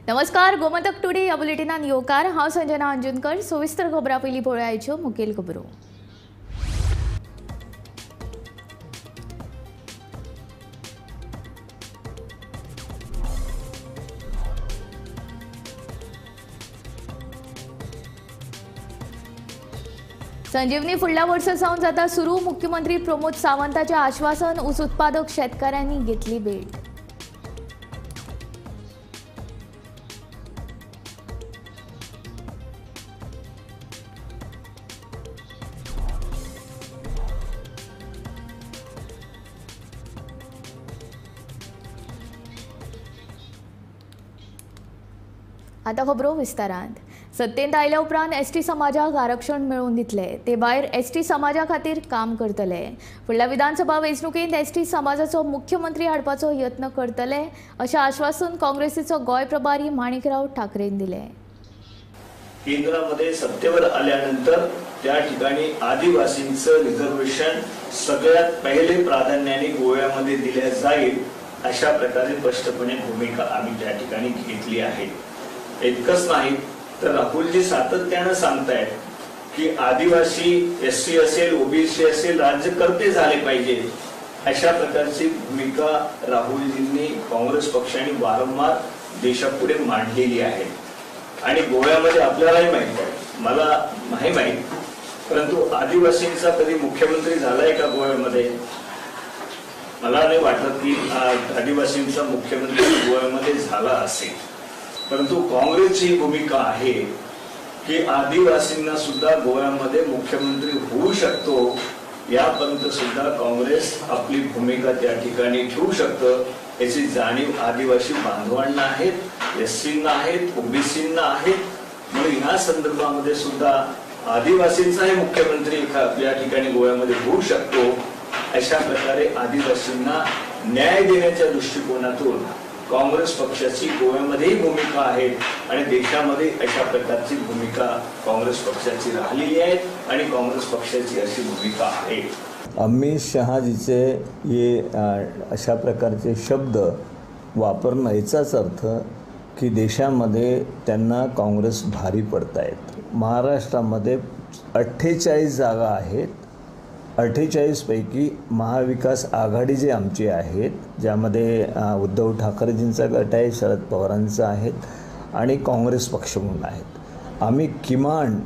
नमस्कार, गोमंतक टुडे ह्या बुलेटिनान येवकार. हांव संजना अंजुनकर. सविस्तर खबरां पयलीं पळोवया मुखेल खबरो. संजीवनी फुडल्या वर्सा सावन जाता सुरू. मुख्यमंत्री प्रमोद सावंताचें आश्वासन. ऊस उत्पादक शेतकारांनी घेतली भेट. आता खबरो विस्तारांत. सत्तेंत आयल्या उपरांत एसटी समाजाक आरक्षण मेळोवन दितले. ते भायर एसटी समाजा खातीर काम करतले. फुडल्या विधानसभा वेंचणुकेंत एसटी समाजाचो मुख्यमंत्री हाडपाचो यत्न करतले अशें आश्वासन काँग्रेसीचो गोंय प्रभारी माणिकराव ठाकरेन दिलें. केंद्रामध्ये सत्तेवर आल्यानंतर त्या ठिकाणी आदिवासींचं रिझर्वेशन सगळ्यात पहिले प्राधान्याने गोव्यामध्ये दिले जाईल अशा प्रकारे स्पष्टपणे भूमिका आम्ही त्या ठिकाणी घेतली आहे. इतकंच नाही तर राहुलजी सातत्यानं सांगतायत की आदिवासी एससी असेल ओबीसी असेल राज्यकर्ते झाले पाहिजे अशा प्रकारची भूमिका राहुलजींनी काँग्रेस पक्षाने वारंवार देशापुढे मांडलेली आहे. आणि गोव्यामध्ये आपल्यालाही माहित आहे, मला नाही माहित, परंतु आदिवासींचा कधी मुख्यमंत्री झालाय का गोव्यामध्ये? मला नाही वाटत की आदिवासींचा मुख्यमंत्री गोव्यामध्ये झाला असेल. परंतु काँग्रेसची भूमिका आहे की आदिवासींना सुद्धा गोव्यामध्ये मुख्यमंत्री होऊ शकतो यापर्यंत सुद्धा काँग्रेस आपली भूमिका त्या ठिकाणी ठेवू शकतं याची जाणीव आदिवासी बांधवांना आहेत, एससींना आहेत, ओबीसींना आहेत. म्हणून ह्या संदर्भामध्ये सुद्धा आदिवासींचाही मुख्यमंत्री या ठिकाणी गोव्यामध्ये होऊ शकतो अशा प्रकारे आदिवासींना न्याय देण्याच्या दृष्टिकोनातून काँग्रेस पक्षाची गोव्यामध्येही भूमिका आहे आणि देशामध्ये अशा प्रकारची भूमिका काँग्रेस पक्षाची राहिलेली आहे आणि काँग्रेस पक्षाची अशी भूमिका आहे. अमित शहाजीचे हे अशा प्रकारचे शब्द वापरणं याचाच अर्थ की देशामध्ये त्यांना काँग्रेस भारी पडतायत. महाराष्ट्रामध्ये 48 जागा आहेत. 48 पैकी महाविकास आघाडी जी आमची आहेत, ज्यामध्ये उद्धव ठाकरेजींचा गट आहे, शरद पवारांचा आहेत आणि काँग्रेस पक्ष म्हणून आहेत, आम्ही किमान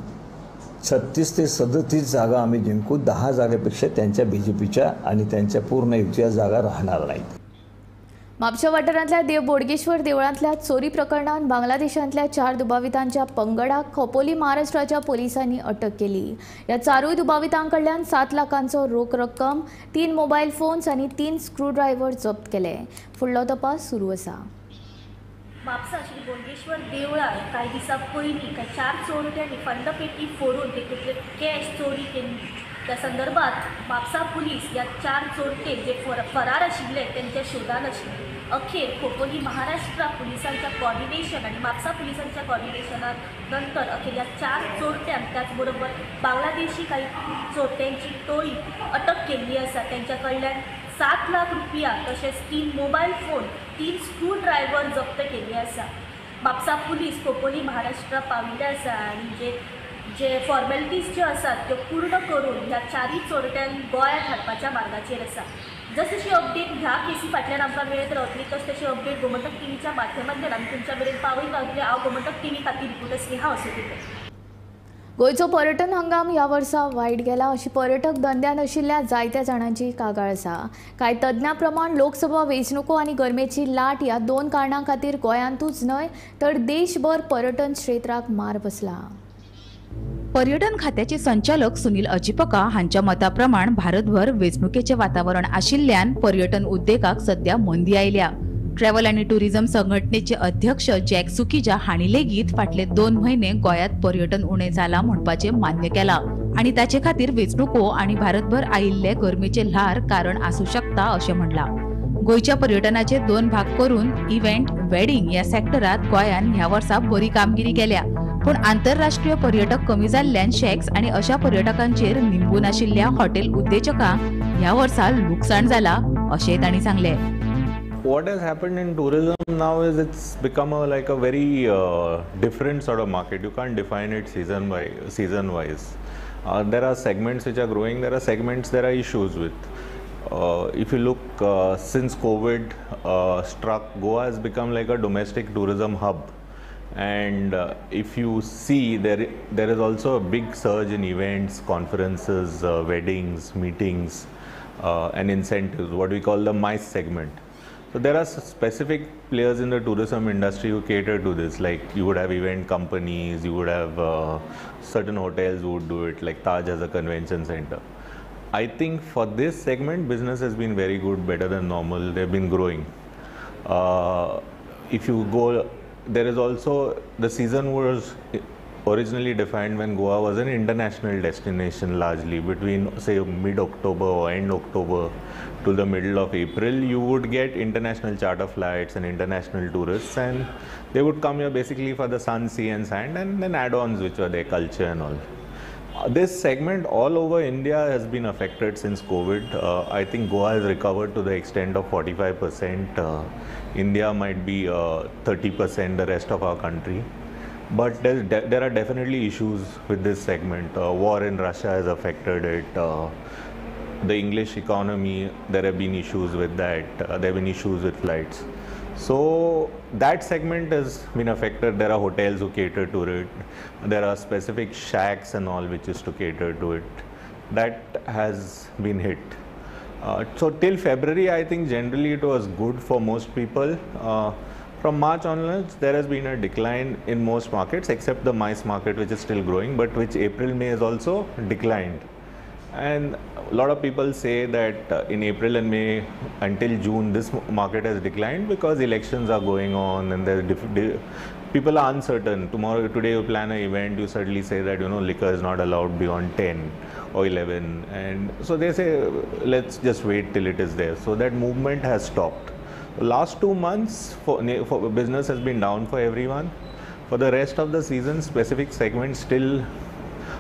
36 ते 37 जागा आम्ही जिंकू. 10 जागेपेक्षा त्यांच्या बी जे पीच्या आणि त्यांच्या पूर्ण युतीच्या जागा राहणार नाहीत. म्हापशा वाठारांतल्या देव बोडगेश्वर देवळांतल्या चोरी प्रकरणात बांगलादेशांतल्या 4 दुबावितांच्या पंगडाक खोपोली महाराष्ट्राच्या पोलिसांनी अटक केली. ह्या चारूय दुबावितांकडल्यान 7 लाखांचो रोख रक्कम, 3 मोबायल फोन्स आनी 3 स्क्रू ड्रायव्हर जप्त केले. फुडलो तपास सुरू आसा. म्हापसा श्री बोडगेश्वर देवळार कांय दिसां पयलीं कांय 4 चोरट्यांनी फंडपेटी फोडून तेतूंतले कॅश चोरी केल्ली. त्या संदर्भात म्हापसा पुलीस ह्या 4 चोरटे जे फरार आशिल्ले तेंच्या शोधान आशिल्ले. अखेर खोपोली महाराष्ट्र पुलिसांच्या कॉर्डिनेशन आनी म्हापसा पुलिसांच्या कॉर्डिनेशना नंतर अखेर ह्या 4 चोरट्यांक त्याचबरोबर बांगलादेशी काही चोरट्यांची टोळी अटक केल्ली आसा. तेंच्या कडल्यान 7 लाख रुपया तशेंच 3 मोबायल फोन, 3 स्क्रू ड्रायव्हर जप्त केल्ले आसा. म्हापसा पुलीस खोपोली महाराष्ट्र पाविल्ले आसा आनी जे जे फॉर्मेलिटीज ज्यो आसात त्यो पूर्ण करून ह्या 4 चोरट्यांक गोंयांत हाडपाच्या मार्गाचेर आसा. जशी अपडेट ह्या केसी फाटल्यान आमकां मेळत रावतली तशी तशी अपडेट गोमंतक टीव्हीच्या माध्यमांतल्यान आमी तुमच्या मेरेन पावयत रावतले. हांव गोमंतक टीव्ही खातीर रिपोर्टर स्नेहा असोतेकर. गोंयचो पर्यटन हंगाम ह्या वर्सा वायट गेला अशी पर्यटक धंद्यान आशिल्ल्या जायत्या जाणांची कागाळ आसा. कांय तज्ञां प्रमाण लोकसभा वेंचणुको आनी गरमेची लाट ह्या 2 कारणां खातीर गोंयांतूच न्हय तर देशभर पर्यटन क्षेत्राक मार बसला. पर्यटन खात्याचे संचालक सुनील अजिपका हांच्या मताप्रमाण भारतभर वेंचणुकेचे वातावरण आशिल्ल्यान पर्यटन उद्देगाक सध्या मंदी आयल्या. ट्रॅव्हल आनी टुरिझम संघटनेचे अध्यक्ष जॅक सुखिजा हांणी लेगीत फाटले 2 म्हयने गोंयांत पर्यटन उणें जालां म्हणपाचें मान्य केलां आनी ताचे खातीर वेंचणुको आनी भारतभर आयिल्ले गरमेचे ल्हार कारण आसूं शकता अशें म्हणलां. गोंयच्या पर्यटनाचे 2 भाग करून इव्हेंट, वेडिंग ह्या सेक्टरात गोंयान ह्या वर्सा बरी कामगिरी केल्या, पूण आंतरराष्ट्रीय पर्यटक कमी जाल्ल्यान शॅक्स आनी अशा पर्यटकांचेर निंबून आशिल्ल्या हॉटेल उद्देजकांक ह्या वर्सा लुकसाण जाला अशें तांणी सांगलें. What has happened in tourism now is it's become a very different sort of market. You can't define it season wise. There are segments which are growing, there are segments there are issues with. If you look, since COVID struck, Goa has become like a domestic tourism hub. And if you see, there is also a big surge in events, conferences, weddings, meetings, and incentives, what we call the MICE segment. So there are specific players in the tourism industry who cater to this, like you would have event companies, you would have certain hotels who would do it, like Taj has a convention center. I think for this segment, business has been very good, better than normal. They've been growing. If you go, there is also, the season was originally defined when Goa was an international destination largely. Between say mid-October or end October to the middle of April, you would get international charter flights and international tourists, and they would come here basically for the sun, sea and sand, and then add-ons which were their culture and all. This segment all over India has been affected since COVID. I think Goa has recovered to the extent of 45%. India might be 30%, the rest of our country. But there are definitely issues with this segment. War in Russia has affected it. The English economy, there have been issues with that. There have been issues with flights. So that segment has been affected. There are hotels who cater to it. There are specific shacks and all which is to cater to it. That has been hit. So till February, I think generally it was good for most people. From March onwards, there has been a decline in most markets except the MICE market, which is still growing, but which April, May has also declined. And a lot of people say that in April and May until June, this market has declined because elections are going on and people are uncertain. Tomorrow, today you plan an event, you suddenly say that, you know, liquor is not allowed beyond 10 or 11. And so they say, let's just wait till it is there. So that movement has stopped. The last 2 months for business has been down for everyone. For the rest of the season, specific segments still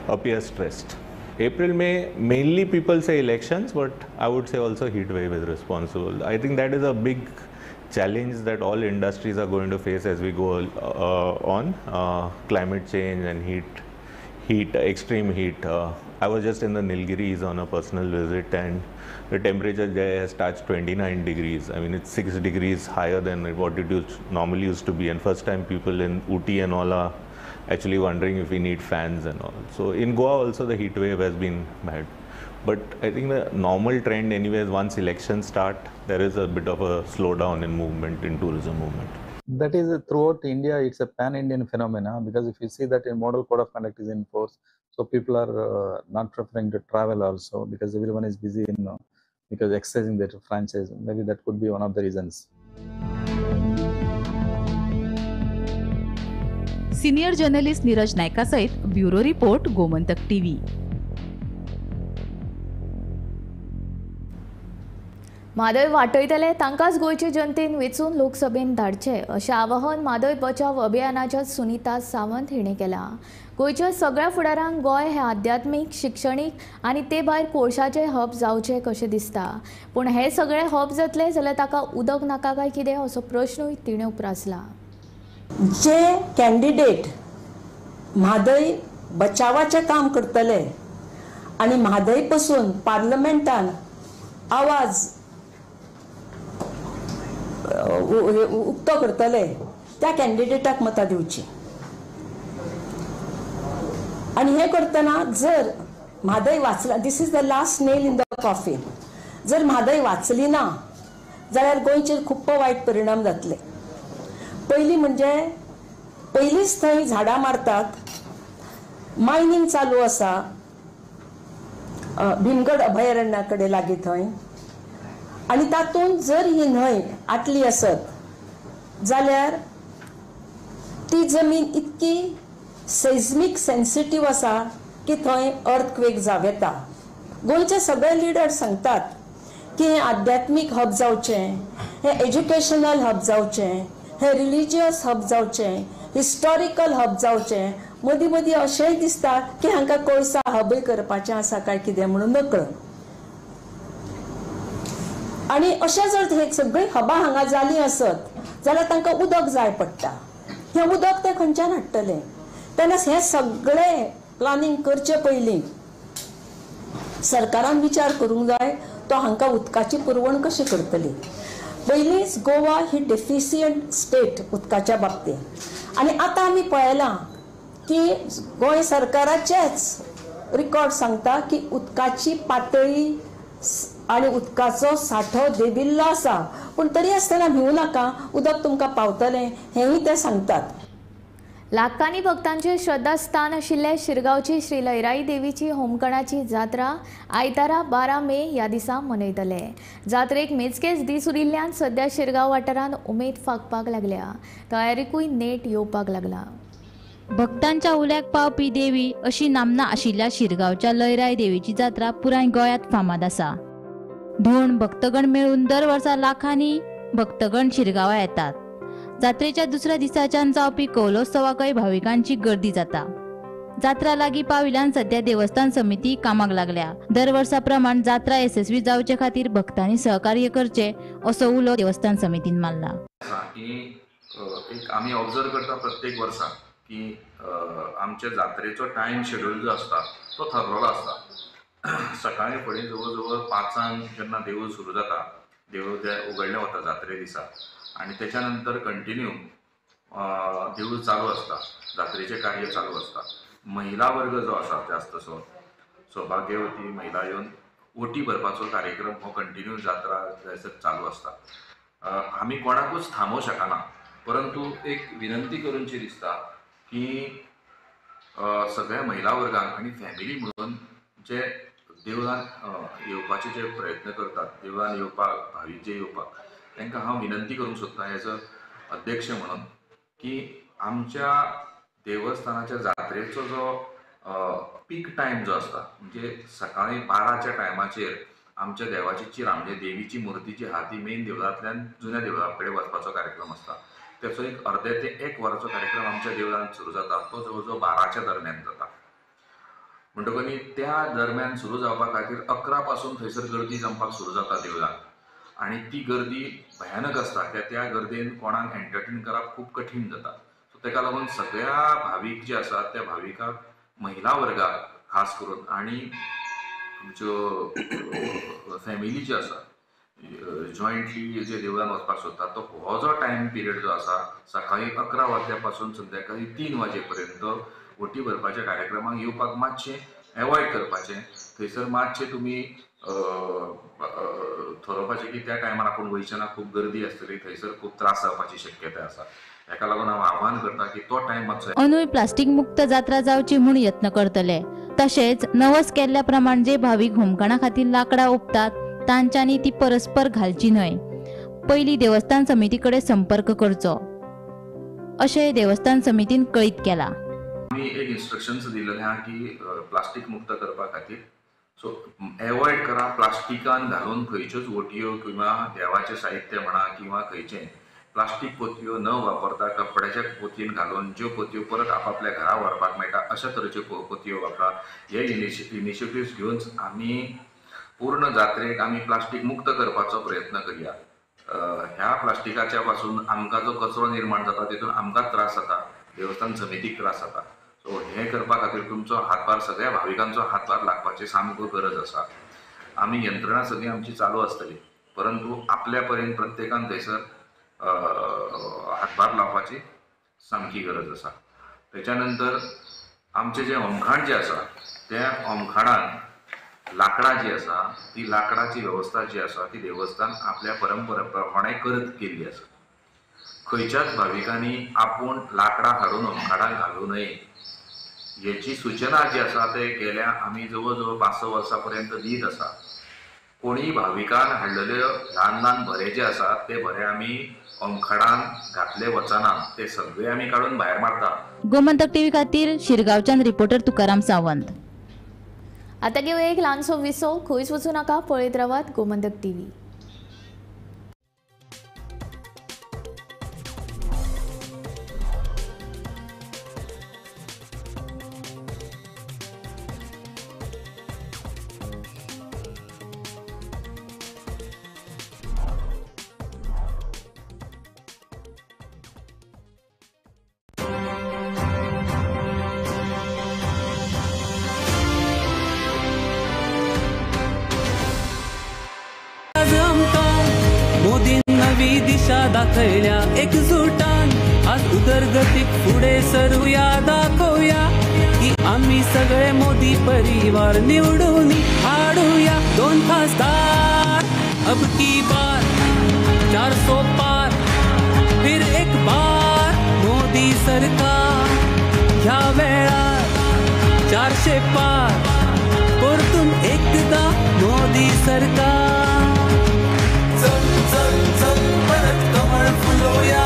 appear stressed. April, May, mainly people say elections, but I would say also heat wave is responsible. I think that is a big challenge that all industries are going to face as we go on. Climate change and heat, extreme heat. I was just in the Nilgiris on a personal visit, and the temperature there has touched 29 degrees. I mean, it's 6 degrees higher than what it normally used to be. And first time people in Ooty and all are actually wondering if we need fans and all. So in Goa also the heat wave has been bad. But I think the normal trend anyways, once elections start, there is a bit of a slowdown in movement, in tourism movement. That is throughout India, it's a pan-Indian phenomena, because if you see that a model code of conduct is in force, so people are not preferring to travel also because everyone is busy in because exercising their franchise. Maybe that could be one of the reasons. Senior journalist Neeraj Nayka सहित bureau report, Gomantak TV. Mhadei वाटयतले तांकांच गोंयचे जनतेन वेंचून लोकसभेन धाडचे अशें आवाहन म्हादय बचाव अभियानाच्या सुनीता सावंत हिणें केलां. गोंयच्या सगळ्या फुडारांक गोंय हें आध्यात्मीक, शिक्षणीक आनी ते भायर कोळशाचें हब जावचें कशें दिसता, पूण हे सगळे हब जातले जाल्यार ताका उदक नाका काय कितें असो प्रश्नूय तिणें उप्रासला. जे कॅन्डिडेट म्हादय बचावाचें काम करतले आनी म्हादय पसून पार्लमेंटान आवाज उक्तो करतले त्या कॅन्डिडेटाक मतां दिवची. आनी हें करतना जर म्हादय वाचला, this is the last nail in the coffin, जर म्हादय वाचली ना जाल्यार गोंयचेर खूब वायट परिणाम जातले. पयलीं म्हणजे पयलींच थंय झाडां मारतात, मायनींग चालू आसा भीमगड अभयारण्या कडेन लागीं थंय, आनी तातूंत जर ही न्हंय आटली आसत जाल्यार ती जमीन इतकी सेज्मीक सेन्सिटीव आसा की थंय अर्थक्वेक जावं येता. गोंयचे सगळे लिडर सांगतात की हें आध्यात्मीक हब जावचें, हें एज्युकेशनल हब जावचें, हें रिलिजियस हब जावचें, हिस्टॉरिकल हब जावचें. मदीं मदीं अशेंय दिसता की हांकां कोळसा हबय करपाचें आसा काय कितें म्हणून नकळ. आनी अशें जर हे सगळीं हबां हांगा जालीं आसत जाल्यार तांकां उदक जाय पडटा. हें उदक ते खंयच्यान हाडटले? तेन्ना हें सगळें प्लानींग करचे पयलीं सरकारान विचार करूंक जाय तो हांकां उदकाची पुरवण कशी करतली. पयलींच गोवा ही डेफिशियंट स्टेट उदकाच्या बाबतींत, आनी आतां आमी पळयलां की गोंय सरकाराचेच रिकॉर्ड सांगता की उदकाची पातळी आनी उदकाचो सांठो देंविल्लो आसा, पूण तरी आसतना भिवू नाका, उदक तुमकां पावतलें हेंय ते सांगतात. लाखांनी भक्तांचे श्रद्धास्थान आशिल्ले शिरगांवची श्री लयराई देवीची होमकणाची जात्रा आयतारा 12 मे ह्या दिसा मनयतले. जात्रेक मेजकेच दीस उरिल्ल्यान सद्या शिरगांव वाठारांत उमेद फांकपाक लागल्या. तयारीकूय नेट येवपाक लागला. भक्तांच्या उल्याक पावपी देवी अशी नामना आशिल्ल्या शिरगांवच्या लयराई देवीची जात्रा पुराय गोंयांत फामाद आसा. धोण भक्तगण मेळून दर वर्सा लाखांनी भक्तगण शिरगांवा येतात. जात्रेच्या दुसऱ्या दिसाच्यान जावपी कौलोत्सवाकय भाविकांची गर्दी जाता. जात्रा लागीं पाविल्यान सद्या देवस्थान समिती कामाक लागल्या. दर वर्सा प्रमाण जात्रा येसस्वी जावचे खातीर भक्तांनी सहकार्य करचे असो उलो देवस्थान समितीन मारला. की एक आमी ऑब्जर्व करता प्रत्येक वर्सा की आमच्या जात्रेचो टायम शेड्यूल जो आसता तो थरलेलो आसता. सकाळी फुडें जवळ जवळ 5 जेन्ना देवूळ सुरू जाता, देवूळ ते उगडलें वता जात्रे दिसा आनी तेच्या नंतर कंटिन्यू देवूळ चालू आसता, जात्रेचें कार्य चालू आसता. महिला वर्ग जो आसा जास्तसो सौभाग्यवती महिला येवन ओटी भरपाचो कार्यक्रम हो कंटिन्यू जात्रा जायसर चालू आसता. आमी कोणाकूच थांबोवंक शकना, परंतु एक विनंती करूनशी दिसता की सगळ्या महिला वर्गांक आनी फॅमिली म्हणून जे देवळान येवपाचे जे प्रयत्न करतात, देवळान येवपाक भावीक जे येवपाक, तांकां हांव विनंती करूंक सोदतां एज अ अध्यक्ष म्हणून की आमच्या देवस्थानाच्या जात्रेचो जो पीक टायम जो आसता म्हणजे सकाळी 12च्या टायमाचेर आमच्या देवाची चिरा म्हणजे देवीची मुर्ती जी आहा ती मेन देवळांतल्यान जुन्या देवळा कडेन वचपाचो कार्यक्रम आसता. त्याचो एक अर्दे ते 1 वराचो कार्यक्रम आमच्या देवळांत सुरू जाता, तो जवळ जवळ 12च्या दरम्यान जाता. म्हणटकच त्या दरम्यान सुरू जावपा खातीर 11 पासून थंयसर गर्दी जमपाक सुरू जाता देवळांत आनी ती गर्दी भयानक आसता. त्या गर्देन कोणाक एंटरटेन करप खूब कठीण जाता. सो ताका लागून सगळ्या भावीक जे आसात त्या भाविकांक, महिला वर्गाक खास करून आनी आमच्यो फॅमिली ज्यो आसा जॉयंटली जे देवळान वचपाक सोदतात तो हो जो टायम पिरियड जो आसा सकाळी 11 वाजल्या पासून संध्याकाळी 3 वाजे पर्यंत ओटी भरपाच्या कार्यक्रमाक येवपाक मातशें एवॉयड करपाचें. थंयसर मातशें तुमी थरोवपाचें की त्या टायमार आपूण वयचें ना, खूब गर्दी आसतली, थंयसर खूब त्रास जावपाची शक्यताय आसा. ताका लागून हांव आव्हान करता की तो टायम मातसो अंदूय प्लास्टीक मुक्त जात्रा जावची म्हूण यत्न करतले. तशेंच नवस केल्ल्या प्रमाण जे भावीक होमखणा खातीर लाकडां ओंपतात तांच्यांनी ती परस्पर घालची न्हय. पयलीं देवस्थान समिती कडेन संपर्क करचो अशें देवस्थान समितीन कळीत केलां. आमी एक इन्स्ट्रक्शन्स दिल्लेले आहा की प्लास्टीक मुक्त करपा खातीर सो एवॉयड करा प्लास्टिकान घालून खंयच्योच ओटयो किंवा देवाचें साहित्य म्हणा किंवा खंयचें प्लास्टीक पोतयो न वापरता कपड्याच्या पोतयेन घालून ज्यो पोतयो परत आपापल्या घरा व्हरपाक मेळटा अशा तरेच्यो पोतयो वापरा. हे इनिशिएटिव्स घेवन आमी पूर्ण जात्रेक आमी प्लास्टीक मुक्त करपाचो प्रयत्न करया. ह्या प्लास्टिकाच्या पासून आमकां जो कचरो निर्माण जाता तितून आमकां त्रास जाता, देवस्थान समितीक त्रास जाता. सो हें करपा खातीर तुमचो हातभार, सगळ्या भाविकांचो हातभार लागपाची सामको गरज आसा. आमी यंत्रणा सगळी आमची चालू आसतली, परंतु आपल्या पर्यंत प्रत्येकान थंयसर हातभार लावपाची सामकी गरज आसा. तेच्या नंतर आमचें जें होमखाण जें आसा त्या होमखाणान लाकडां जी आसा ती लाकडाची वेवस्था जी आसा ती देवस्थान आपल्या परंपरे प्रमाणे करत गेल्ली आसा. खंयच्याच भाविकांनी आपूण लाकडां हाडून होमखाणाक घालूं नये हेची सूचना जी आसा ते गेल्या आमी जवळ जवळ 5-6 वर्सां पर्यंत दीत आसा. कोणी भाविकान हाडलेले ल्हान ल्हान भरे जे आसा ते भरे आमी होमखाणान घातले वचना, ते सगळे आमी काडून भायर मारता. गोमंतक टीव्ही खातीर शिरगांवच्यान रिपोर्टर तुकाराम सावंत. आता घेऊया एक ल्हानसो विसो. खंयच वचूं नाका, पळयत रावात गोमंतक टीव्ही. नवी दिशा दाखयल्या एकजुटान, आज उदरगतीक फुडें सरुया, दाखोवया की आमी सगळे मोदी परिवार, निवडून हाडुया 2 खासदार। अब की बार 400 पार, फिर एक बार मोदी सरकार, ह्या वेळार 400 पार, परतून एकदा मोदी सरकार। चल चल चल परत कमळ फुलोया,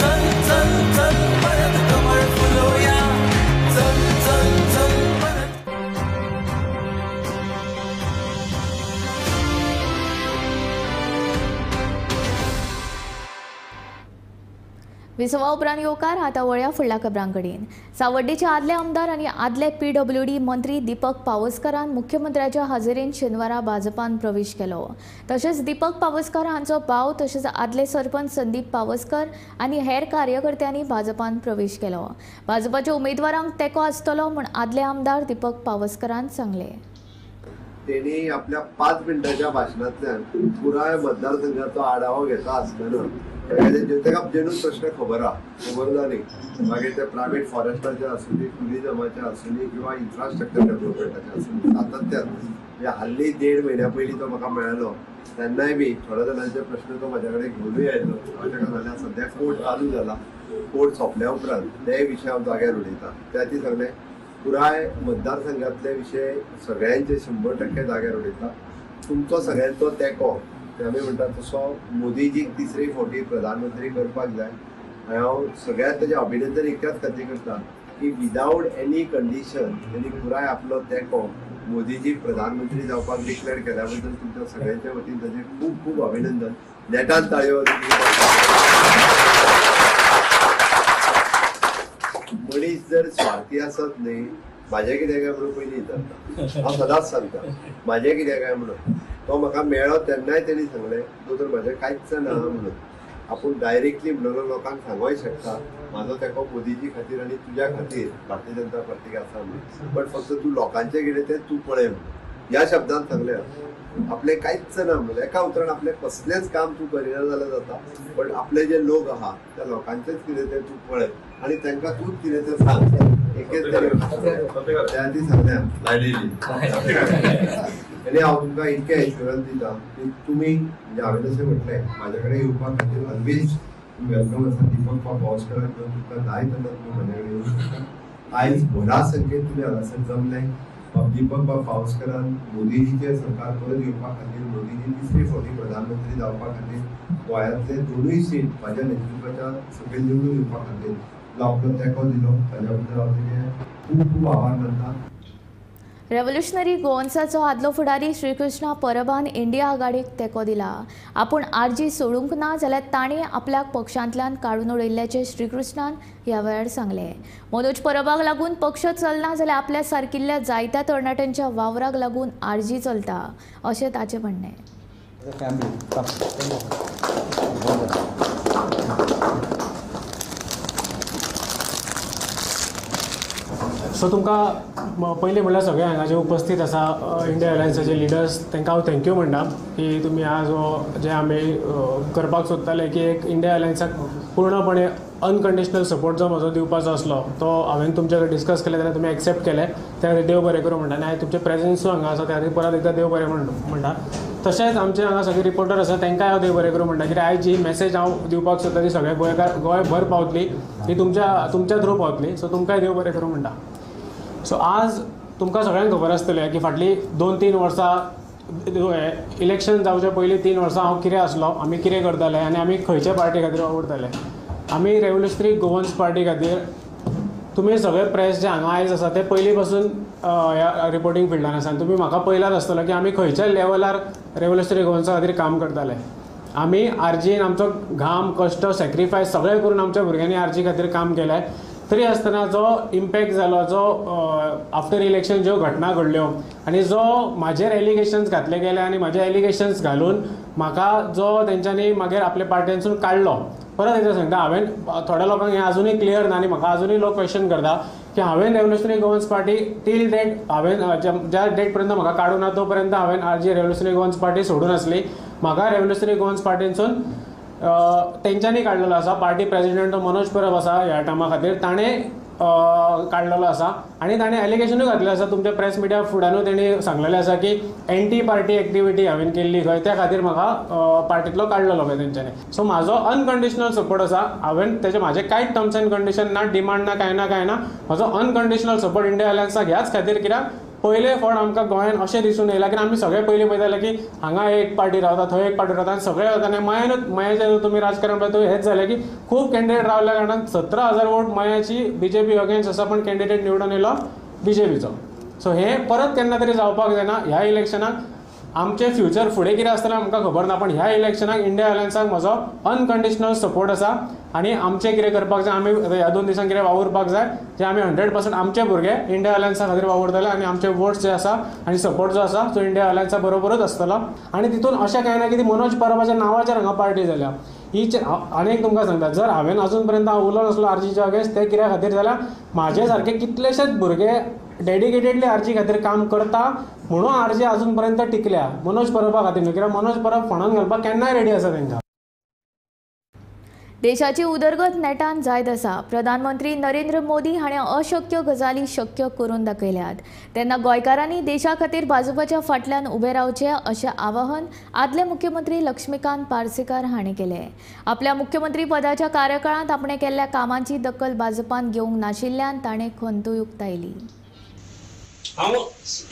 चल चल चल परत कमळ फुलोया, चल चल चल परत। विसवा उपरांत येवकार आतां वळया फुडल्या खबरां कडेन। सावड्डेचे आदले आमदार आनी आदले पीडब्ल्यूडी मंत्री दीपक पावसकारान मुख्यमंत्र्याच्या हाजेरीन शेनवारा भाजपान प्रवेश केलो। तशेंच दीपक पावसकार हांचो भाव तशेंच आदले सरपंच संदीप पावसकर आनी हेर कार्यकर्त्यांनी भाजपान प्रवेश केलो। भाजपाच्या उमेदवारांक तेंको आसतलो म्हूण आदले आमदार दीपक पावसकारान सांगलें। तेणी आपल्या 5 मिनटाच्या भाशणांतल्यान पुराय मतदारसंघाचो आढावो घेता आसतना ताका जेन्यून प्रश्न खबर आहा, खबर ना न्ही, मागीर ते प्रायवेट फॉरेस्टाचे आसूं, टुरिजमाचे आसूं किंवा इन्फ्रास्ट्रक्चर डेव्हलपमेंटाचे आसूं, सातत्यान म्हणजे हाल्ली 1.5 म्हयन्या पयलीं तो म्हाका मेळ्ळो तेन्नाय बी थोड्या जाणांचे प्रश्न तो म्हाज्या कडेन घेवनूय आयलो। हांव ताका सांगलें सद्या कोर्ट चालू जाला, कोर्ट सोंपल्या उपरांत ते विशय हांव जाग्यार उलयतां। त्या खातीर सांगलें पुराय मतदारसंघातले विशय सगळ्यांचे 100% जाग्यार उलयता। तुमचो सगळ्यांचो तेंको आमी म्हणटा तसो मोदीजीक तिसरे फावटी प्रधानमंत्री करपाक जाय। आनी हांव सगळ्यांत ताजें अभिनंदन इतल्याच खातीर करता की विदावट एनी कंडिशन तेणी पुराय आपलो तेंको मोदीजीक प्रधानमंत्री जावपाक डिक्लेअर केल्या बद्दल तुमच्या सगळ्यांच्या वतीन ताजें खूब खूब अभिनंदन। नेटान ताळयो। मनीस जर स्वार्थी आसत न्ही, म्हाजें कितें काय म्हणून पयलीं विचारता। हांव सदांच सांगता म्हाजें कितें काय म्हणून। तो म्हाका मेळ्ळो तेन्नाय तेणी सांगलें दोतोर म्हाजें कांयच ना म्हणून। आपूण डायरेक्टली म्हणून लोकांक सांगूंक शकता म्हाजो तेंको मोदीजी खातीर आनी तुज्या खातीर भारतीय जनता पार्टीक आसा म्हणून, बट फक्त तूं लोकांचें कितें तें तूं पळय म्हणून ह्या शब्दान सांगलें। आपलें कांयच ना म्हणून एका उतरान आपलें कसलेंच काम तूं करिना जाल्यार जाता, बट आपले जे लोक आहा त्या लोकांचेंच कितें तें तूं पळय आनी तांकां तूंच कितें तें सांग। एकेच त्या खातीर सांगलें आनी हांव तुमकां इतकें एश्युरन्स दिता की तुमी म्हणजे हांवें जशें म्हटलें म्हाज्या कडेन येवपा खातीर ऑलवेज welcome आसा। दीपक बाब पावसकाराक घेवन तुमकां जाय तेन्ना तुमी म्हाज्या कडेन येवंक शकता। आयज व्हडा संख्येन तुमी हांगासर जमले। दीपक बाब पावसकारान मोदीजीचें सरकार परत येवपा खातीर, मोदीजी तिसरे फावटी प्रधानमंत्री जावपा खातीर, गोंयांतले 2 सीट म्हाज्या नेतृत्वाच्या सकयल निवडून येवपा खातीर जो आपलो तेंको दिलो ताज्या बद्दल हांव तुजें खूब खूब आभार मानता। रेव्होल्युशनरी गोवन्साचो आदलो फुडारी श्रीकृष्ण परबान इंडिया आघाडीक तेंको दिला। आपूण आरजी सोडूंक ना जाल्यार ताणें आपल्याक पक्षांतल्यान काडून उडयल्ल्याचें श्रीकृष्णान ह्या वेळार सांगलें। मनोज परबाक लागून पक्ष चलना जाल्यार आपल्या सारकिल्ल्या जायत्या तरणाट्यांच्या वावराक लागून आरजी चलता अशें ताचें म्हणणें। सो तुमकां पयलीं म्हणल्यार सगळे हांगा जे उपस्थित आसा इंडिया अलायन्साचे लिडर्स तांकां हांव thank you म्हणटा की तुमी आज हो जे आमी करपाक सोदताले की एक इंडिया अलायन्साक पूर्णपणे अनकंडिशनल सपोर्ट जो म्हजो दिवपाचो आसलो तो हांवें तुमचे कडेन डिस्कस केलें तेन्ना तुमी एक्सेप्ट केलें, त्या खातीर देव बरें करूं म्हणटा। आनी हांवें तुमचें प्रेजन्सूय हांगा आसा त्या खातीर परत एकदां देव बरें म्हणटा। तशेंच आमचे हांगा सगळे रिपोर्टर आसा तांकांय हांव देव बरें करूं म्हणटा, कित्याक आयज जी मॅसेज हांव दिवपाक सोदता ती सगळे गोंयकार गोंयभर पावतली, ती तुमच्या थ्रू पावतली। सो तुमकांय देव बरें करूं म्हणटा। सो आज तुमकां सगळ्यांक खबर आसतलें की फाटलीं 2-3 वर्सां इलेक्शन जावचे पयलीं 3 वर्सां हांव कितें आसलो, आमी कितें करताले आनी आमी खंयच्या पार्टी खातीर वावुरताले। आमी रेव्होल्युशनरी गोवन्स पार्टी खातीर तुमी सगळे प्रेस जे हांगा आयज आसा ते पयलीं पासून ह्या रिपोर्टींग फिल्डान आसा आनी तुमी म्हाका पळयलाच आसतलो की आमी खंयच्या लेवलार रेव्होल्युशनरी गोवन्सा खातीर काम करताले। आमी आरजीन आमचो घाम कश्ट सॅक्रिफायस सगळें करून आमच्या भुरग्यांनी आरजी खातीर काम केलें, तरी आसतना जो इम्पॅक्ट जालो, जो आफ्टर इलेक्शन ज्यो घटना घडल्यो आनी जो म्हाजेर एलिगेशन्स घातले गेले आनी म्हाजे एलिगेशन्स घालून म्हाका जो तेंच्यांनी मागीर आपल्या पार्ट्यांसून काडलो। परत एकदां सांगता, हांवें थोड्या लोकांक हें आजुनूय क्लियर ना आनी म्हाका आजुनूय लोक क्वेश्चन करता की हांवें revolutionary Goans party till date हांवें ज्या डेट पर्यंत म्हाका काडूं ना तो पर्यंत हांवें आरजी रेव्होल्युशनरी गोवन्स पार्टी सोडून आसली। म्हाका रेव्होल्युशनरी गोवन्स पार्टीनसून तेंच्यांनी काडलेलो आसा. पार्टी प्रेसिडेंट मनोज परब आसा ह्या टर्मा खातीर, ताणें काडलेलो आसा आनी ताणें एलिगेशनूय घातलेलें आसा. तुमच्या प्रेस मिडिया फुडानूय तेणी सांगलेलें आसा की एंटी पार्टी एक्टिविटी हांवें केल्ली खंय, त्या खातीर म्हाका पार्टींतलो काडलेलो खंय तेंच्यांनी. सो म्हाजो अनकंडिशनल सपोर्ट आसा. हांवें तेजे म्हाजे कांयच टर्म्स एंड कंडिशन ना, डिमांड ना, कांय ना कांय ना. म्हजो अनकंडिशनल सपोर्ट इंडिया अलायन्साक ह्याच खातीर कित्याक पयले फावट आमकां गोंयान अशें दिसून येयलां की आमी सगळे पयलीं पळयताले की हांगा एक पार्टी रावता, थंय एक पार्टी रावता आनी सगळे वता आनी मयानूच मयाचें तुमी राजकारण पळयता हेंच जालें की खूब कॅन्डिडेट रावल्या कारणान 17,000 वोट मयाची बीजेपी अगेन्स्ट आसा, पण कॅन्डिडेट निवडून येयलो बीजेपीचो. सो हें परत केन्ना तरी जावपाक जायना. ह्या इलेक्शनाक आमचें फ्युचर फुडें कितें आसतलें आमकां खबर ना, पण ह्या इलेक्शनाक इंडिया अलायन्साक म्हजो अनकंडिशनल सपोर्ट आसा आनी आमचें कितें करपाक जाय, आमी ह्या 2 दिसांक कितें वावुरपाक जाय जे आमी 100% आमचे भुरगे इंडिया अलायन्सा खातीर वावुरतले आनी आमचे वोट्स जे आसा आनी सपोर्ट जो आसा तो इंडिया अलायन्सा बरोबरूच आसतलो. आनी तितून अशें कांय ना की ती मनोज परबाच्या नांवाचेर हांगा पार्टी जाल्या ही. आनी एक तुमकां सांगता, जर हांवें अजून पर्यंत हांव उलोवं नासलो आरजीच्या अगेन्स्ट, ते कित्या खातीर जाल्यार म्हाजे सारके कितलेशेच भुरगे डेडिकेटेडली आरजी खातीर काम करता म्हणून आरजी अजून पर्यंत टिकल्या, मनोज परबा खातीर न्हू. कित्याक मनोज परब फोंडान घालपाक केन्नाय रेडी आसा तेंकां. देशाची उदरगत नेटान जायत आसा. प्रधानमंत्री नरेंद्र मोदी हाणें अशक्य गजाली शक्य करून दाखयल्यात. तेन्ना गोंयकारांनी देशा खातीर भाजपाच्या फाटल्यान उबें रावचें अशें आवाहन आदले मुख्यमंत्री लक्ष्मीकांत पार्सेकार हाणें केलें. आपल्या मुख्यमंत्री पदाच्या कार्यकाळांत आपणें केल्ल्या कामांची दखल भाजपान घेवंक नाशिल्ल्यान ताणें खंतूय उक्तायली. हांव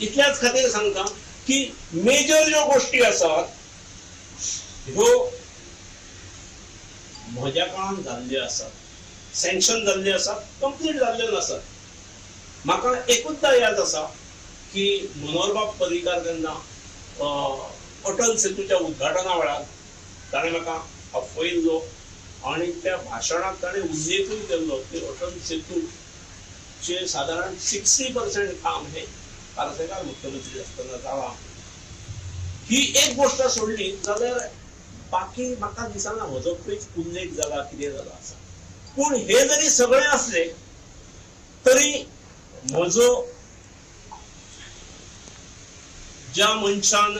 इतल्याच खातीर सांगता की मेजर ज्यो गोष्टी आसात ह्यो म्हज्या काळान जाल्ल्यो आसात, सँक्शन जाल्ल्यो आसात, कंप्लीट जाल्ल्यो नासात. म्हाका एकूचदा याद आसा की मनोहरबाब पर्रीकार जेन्ना अटल सेतूच्या उद्घाटना वेळार ताणें म्हाका आपयल्लो आनी त्या भाशणांत ताणें उल्लेखूय केल्लो की अटल सेतूचे सादारण 60% काम हें पार्सेकार मुख्यमंत्री आसतना जालां. ही एक गोश्ट सोडली जाल्यार बाकी म्हाका दिसना म्हजो खंयच उल्लेख जाला कितें जाला आसा. पूण हे जरी सगळें आसले तरी म्हजो ज्या मनशान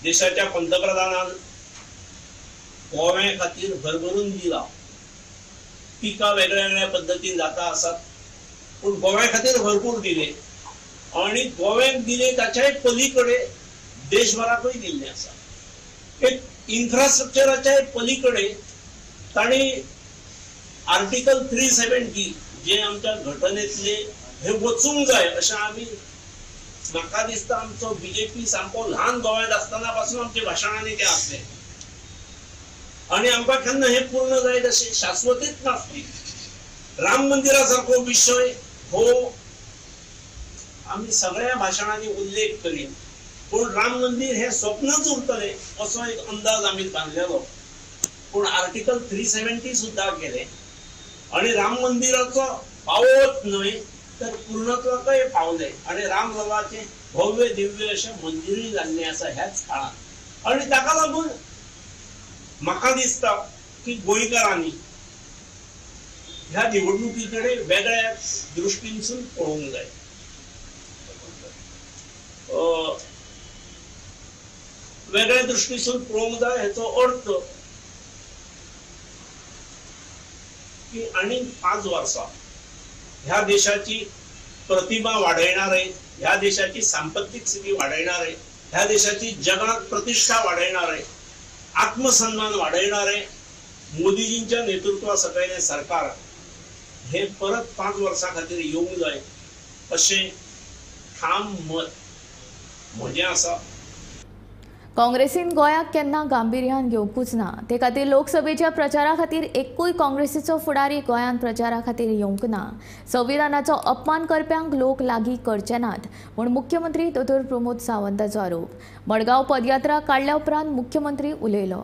देशाच्या पंतप्रधानान गोव्या खातीर भरभरून दिला, पिकां वेगळ्या वेगळ्या पद्दतीन जाता आसात पूण गोव्या खातीर भरपूर दिले आनी गोव्याक दिले ताच्याय पलीकडे देशभराकूय दिल्लें आसा. एक इन्फ्रास्ट्रक्चराच्या पलीकडे तांणी आर्टिकल 370 जे आमच्या घटनेतले हे वचूंक जाय अशें आमी, म्हाका दिसता आमचो बीजेपी सामको ल्हान गोव्यांत आसतना पासून आमच्या भाशणांनी तें आसलें आनी आमकां केन्ना हें पूर्ण जायत अशें शाश्वतीच नासली. राम मंदिरा सारको विशय हो आमी सगळ्या भाशणांनी उल्लेख करीन, पूण राम मंदिर हे स्वप्नच उरतलें असो एक अंदाज आमी बांदलेलो. पूण आर्टिकल 370 सुद्दां गेलें आनी राम मंदिराचो पावत न्हय तर पूर्णत्वाकय पावलें आनी रामललाचें भव्य दिव्य अशें मंदिरूय जाल्लें आसा ह्याच काळांत. आनी ताका लागून म्हाका दिसता की गोंयकारांनी ह्या निवडणुकी कडेन वेगळ्या दृश्टीनसून पळोवंक जाय. वेगळ्या दृश्टीसून पळोवंक जाय हेचो अर्थ की आनीक 5 वर्सां ह्या देशाची प्रतिभा वाडयणारे, ह्या देशाची सांपत्तीक स्थिती वाडयणारे, ह्या देशाची जगात प्रतिष्ठा वाडयणारे, आत्मसन्मान वाडयणारे मोदीजींच्या नेतृत्वा सकयलें सरकार हे परत 5 वर्सां खातीर येवंक जाय अशें ठाम मत म्हजें आसा. काँग्रेसीन गोंयाक केन्ना गांभिर्यान घेवंकूच ना. ते खातीर लोकसभेच्या प्रचारा खातीर एकूय काँग्रेसीचो फुडारी गोंयांत प्रचारा खातीर येवंक ना. संविधानाचो अपमान करप्यांक लोक लागीं करचे नात म्हूण मुख्यमंत्री दोतोर प्रमोद सावंताचो आरोप. मडगांव पदयात्रा काडल्या उपरांत मुख्यमंत्री उलयलो.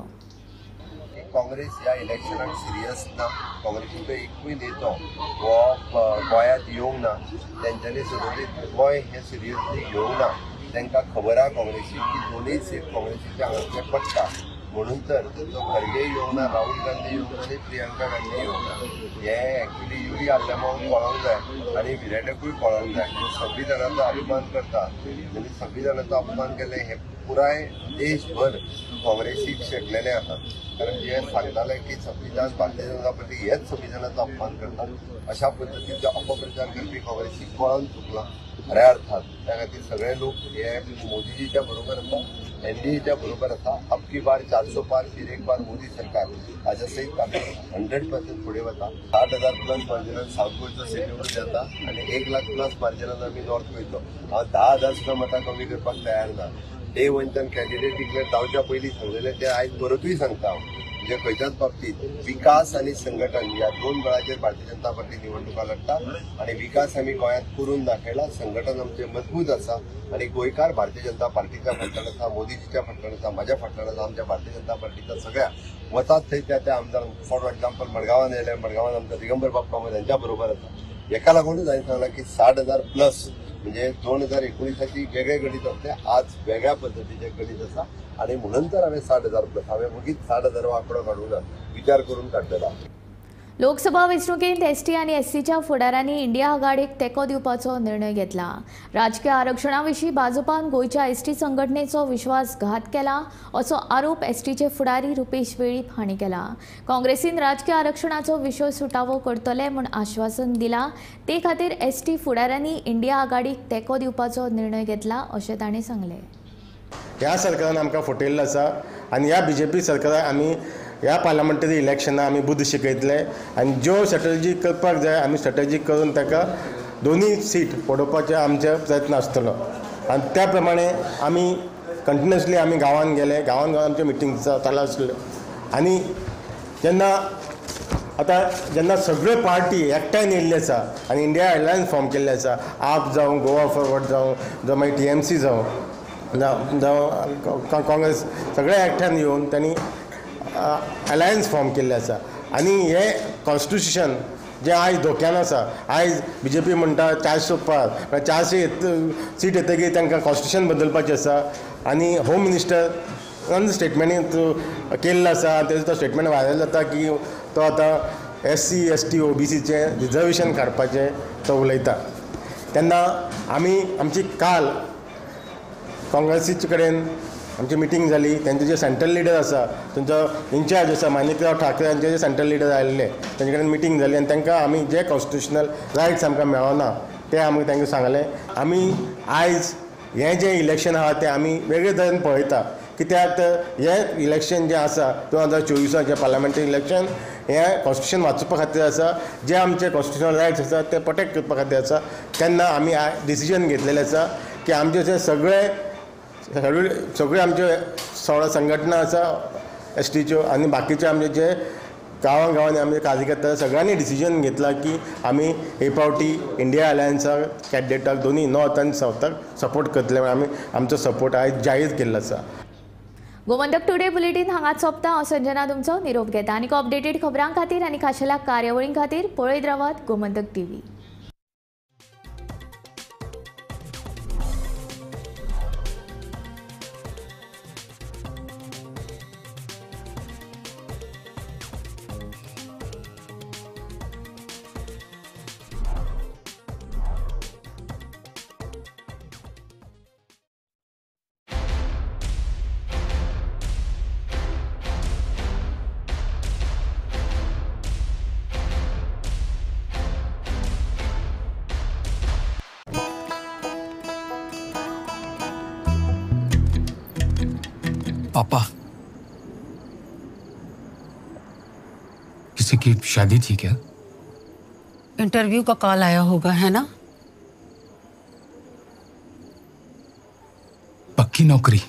काँग्रेस ह्या इलेक्शनाक सिरियस ना. काँग्रेसीचो एकूय नेतो हो गोंयांत येवंक ना. तेंच्यांनी सुरवेक गोंय हें सिरियसली घेवंक ना. तांकां खबर आहा काँग्रेसीक की दोनूय सीट काँग्रेसीच्या हांगासर पडटा, म्हणून तर तांचो खरगे येवंक ना, राहुल गांधी येवंक ना आनी प्रियंका गांधी येवंक ना. हें एक्चुली युरी आल्लेमांक कळोंक जाय आनी विराटाकूय कळोंक जाय. संविधानाचो अपमान करता आनी संविधानाचो अपमान केल्लें हें पुराय देशभर काँग्रेसीक शेकलेलें आसा. कारण जे सांगताले की संविधान भारतीय जनता पार्टी हेच संविधानाचो अपमान करता अशा पद्दतीचो अपप्रचार करपी काँग्रेसीक कळोन चुकला खऱ्या अर्थान. त्या खातीर सगळे लोक हे मोदीजीच्या बरोबर आसा, एनडीएच्या बरोबर आसा. अब की बार 400 पार, फिर एक बार मोदी सरकार हाज्या सयत आमी 100% फुडें वता. 60,000 प्लस मार्जिनान सावथ गोंयचो सीट निवडून जाता आनी 1 लाख प्लस मार्जिनान आमी नॉर्थ गोंयचो. हांव 10,000 सुद्दां मतां कमी करपाक तयार ना. डे वनच्यान कॅन्डिडेट डिक्लेअर जावच्या पयलीं सांगलेलें तें आयज परतूय सांगता हांव. म्हणजे खंयच्याच बाबतीत विकास आनी संघटन ह्या दोन बळाचेर भारतीय जनता पार्टी निवडणुका लढटा आनी विकास आमी गोंयांत करून दाखयला, संघटन आमचें मजबूत आसा आनी गोंयकार भारतीय जनता पार्टीच्या फाटल्यान आसा, मोदीजीच्या फाटल्यान आसा, म्हाज्या फाटल्यान आसा, आमच्या भारतीय जनता पार्टीच्या सगळ्या वतात थंय त्या त्या आमदारांक. फॉर एग्जाम्पल मडगांवान येयले, मडगांवान आमच्या दिगंबर बाब कामत हांच्या बरोबर आसा. हेका लागूनच हांवें सांगलां की 60,000 प्लस म्हणजे 2019 वेगळें गणीत आसलें, आज वेगळ्या पद्दतीचें गणीत आसा आनी म्हणून तर हांवें 60,000 प्लस, हांवें वगीत 60,000 हो आंकडो काडूंक ना, विचार करून काडलेलो. लोकसभा वेंचणुकेंत एसटी आनी एससीच्या फुडारांनी इंडिया आघाडीक तेंको दिवपाचो निर्णय घेतला. राजकीय आरक्षणा विशीं भाजपान गोंयच्या एसटी संघटनेचो विश्वासघात केला असो आरोप एसटीचे फुडारी रुपेश वेळीप हांणी केला. काँग्रेसीन राजकीय आरक्षणाचो विशय सुटावो करतले म्हूण आश्वासन दिलां, ते खातीर एसटी फुडारांनी इंडिया आघाडीक तेंको दिवपाचो निर्णय घेतला अशें तांणी सांगलें. ह्या सरकारान आमकां फटयल्लो आसा आनी ह्या बीजेपी सरकाराक आमी ह्या पार्लमेंटरी इलेक्शनाक आमी बुद्द शिकयतले आनी ज्यो स्ट्रेटजी करपाक जाय आमी स्ट्रेटजी करून ताका दोनूय सीट पडोवपाचो आमचो प्रयत्न आसतलो. आनी त्या प्रमाणे आमी कंटिन्युअसली आमी गांवांत गेले, गांवांत गांवांत आमच्यो मिटींग चालू आसल्यो आनी जेन्ना आतां जेन्ना सगळ्यो पार्टी एकठांय येयल्ली आसा आनी इंडिया अलायन्स फॉर्म केल्ले आसा, आप जावं, गोवा फॉरवर्ड जावं, जावं मागीर टीएमसी जावं, जावं काँग्रेस, सगळे एकठांय येवन तांणी अलायन्स फॉर्म केल्ले आसा. आनी हें कॉन्स्टिट्युशन जें आयज धोक्यान आसा, आयज बीजेपी म्हणटा 400 पार, 400 सीट येतकीर तांकां कॉन्स्टिट्युशन बदलपाचें आसा आनी होम मिनिस्टर स्टेटमेंट केल्लो आसा, तेजो तो स्टेटमेंट व्हायरल जाता की तो आतां एससी एसटी ओबीसीचें रिजर्वेशन काडपाचें तो उलयता. तेन्ना आमी आमची काल काँग्रेसीचे कडेन आमची मिटींग जाली, तेंचे जे सेंट्रल लिडर आसा, तेंचो इन्चार्ज आसा माणिकराव ठाकरे हांचे जे सेंट्रल लिडर आयिल्ले तेंचे कडेन मिटींग जाली आनी तांकां आमी जे कॉन्स्टिट्युशनल रायट्स आमकां मेळना ते आमी तांकां सांगलें. आमी आयज हें जें इलेक्शन आसा तें आमी वेगळे तरेन पळयता, कित्याक तर हें इलेक्शन जें आसा 2024 जें पार्लमेंटरी इलेक्शन हें कॉन्स्टिट्युशन वाचोवपा खातीर आसा, जे आमचे कॉन्स्टिट्युशनल रायट्स आसा ते प्रोटेक्ट करपा खातीर आसा. तेन्ना आमी डिसिजन घेतलेलें आसा की आमचे जे सगळे सगळे आमच्यो 16 संघटना आसा एसटीच्यो आनी बाकीचे आमचे जे गांवां गांवांनी आमचे कार्यकर्ते सगळ्यांनी डिसिजन घेतला की आमी हे फावटी इंडिया अलायन्साक कॅन्डिडेटाक दोनूय नॉर्थ आनी सावथाक सपोर्ट करतले म्हूण आमी आमचो सपोर्ट आयज जाहीर केल्लो आसा. गोमंतक टुडे बुलेटीन हांगाच सोंपता. हांव संजना तुमचो निरोप घेता. आनी अपडेटेड खबरां खातीर आनी खाशेल्या कार्यावळीं खातीर पळयत रावात गोमंतक टीव्ही. पापा, किसी की शादी थी क्या? इंटरव्यू का कॉल आया होगा, है ना? पक्की नौकरी।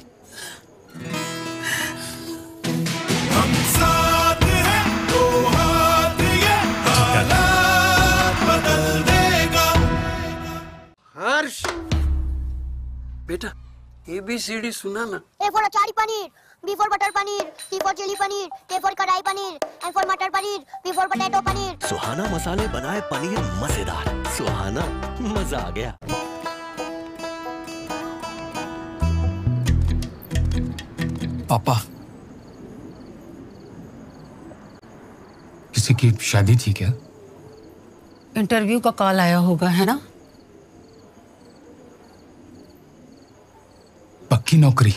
हम साथ हैं तो हाथ ये हालात बदल देगा। हर्ष बेटा, ABCD सुना ना। A for achari paneer, B for butter paneer, C for chilli paneer, K for kadai paneer, M for matar paneer, P for potato paneer. Suhana मसाले बनाए पनीर मजेदार। सुहाना मजा आ गया। पापा, किसी की शादी थी क्या? इंटरव्यू का कॉल आया होगा, है ना? पक्की नौकरी।